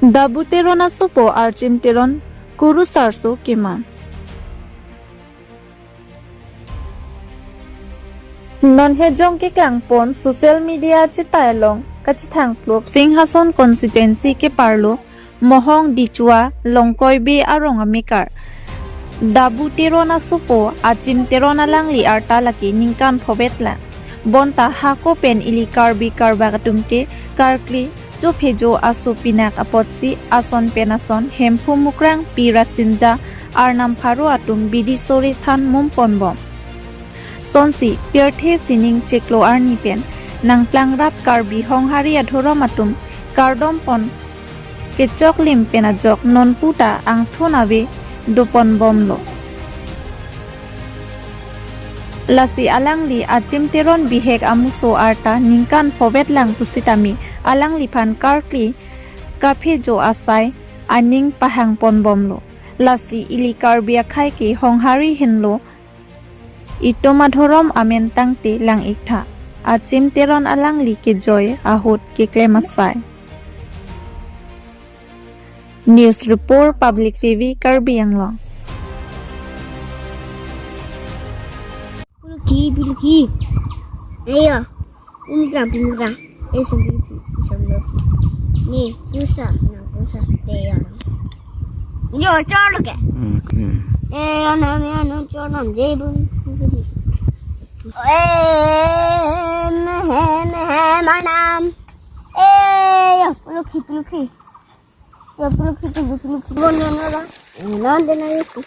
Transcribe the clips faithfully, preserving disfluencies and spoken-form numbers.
Dabu Teron asopo Archim Teron kurusarso keman. Non hejong keklangpon social media chetai along kachethangplup Singhason constituency keparlo Mohong Dichua Longkoi Bey arong amekar Dabu Teron asopo Archim Teron alangli arta lake ningkan phovet lang. Bonta hako pen ili Karbi Karbak atum ke karkli chophejo aso pinak apotsi ason pen ason Hemphu Mukrang Pi Rasinja arnam pharo atum bidi sore than mum ponbom. Sonsi pirthe sining chiklo arni pen nangplangrap Karbi Honghari adhorom atum kardom pon kechoklim pen ajok nonputa angthon ave doponbomlo. Lasi alangli Archim Teron bihek amuso arta ningkan phovet lang pusitame alangliphan karkli kaphejo asai aning pahang ponbomlo. Lasi ili Karbi akhei ke Honghari henlo, itum adhorom amen tangte lang-iktha. Archim Teron alangli kejoi ahut keklem asai. News report, Public T V, Karbi Anglong. Puluki, puluki. Ayo. Umkra, umkra. Eh, sambil, sambil. Ni, susah, na, susah. Ayo. Yo, chor lo ke? Hmm, hmm. Eh, ano, ano, ano, chor nam, je, bu. Eh, mehe, mehe, manam. Eh, yo, puluki, puluki. Yo, puluki, puluki, puluki. Bon, no, no, no. Eh, non, de, na, ipu.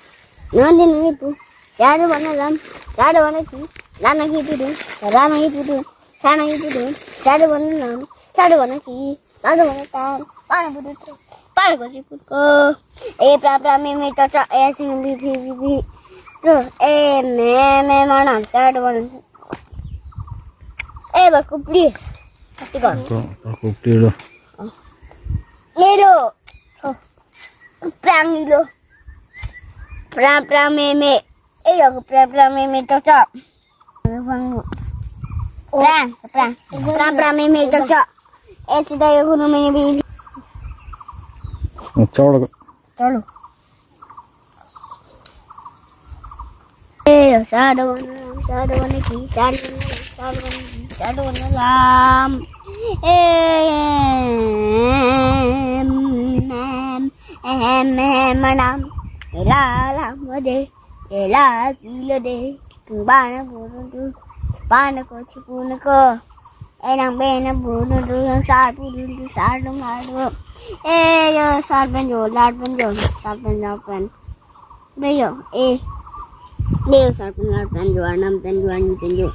Non, de, na, ipu. Chadu, bon, na, lam. Chadu, bon, na, ki. Lam, na, ki, pu, du. Lam, na, ki, pu, du. Sa, na, ki, pu, du. Chadu, bon, na, lam. Chadu, bon, na, ki. Chadu, bon, na, tam. Pan, pu, du, tu. Pan, ko, si, pu, ko. Eh, pra, pra, me, me, to, to. Eh, si, bi, bi, bi, bi. To, eh, me, me, manam. Chadu, bon, na. Eh, ba, kupli. Pati, kon. Ko, ko, kupli lo. Ni lo. Oh. Prang ni lo. Prang, prang, me, me. Eh, yo, prang, prang, me, me, chok, chok. Prang, prang. Prang, prang, me, me, chok, chok. Eh, sida yo, kuno, me, me. Cholo. Cholo. Eh, chadu, chadu, ki, chadu, chadu, chadu, lam. Eh, em, em, em, em, lam. Ela, lam, de. Ela, kilo, de. Bana, buru, du. Bana, ko, chipuna, ko. Eh, nang bena, buru, du, yang sar, buru, du, sar, du, mar, du. Eh, yo, sar, pen, jo, lar, pen, jo, sar, pen, jo, pen. Beyo, eh. Beyo, sar, pen, lar, pen, jo, arnam, pen, jo, arni, pen, jo.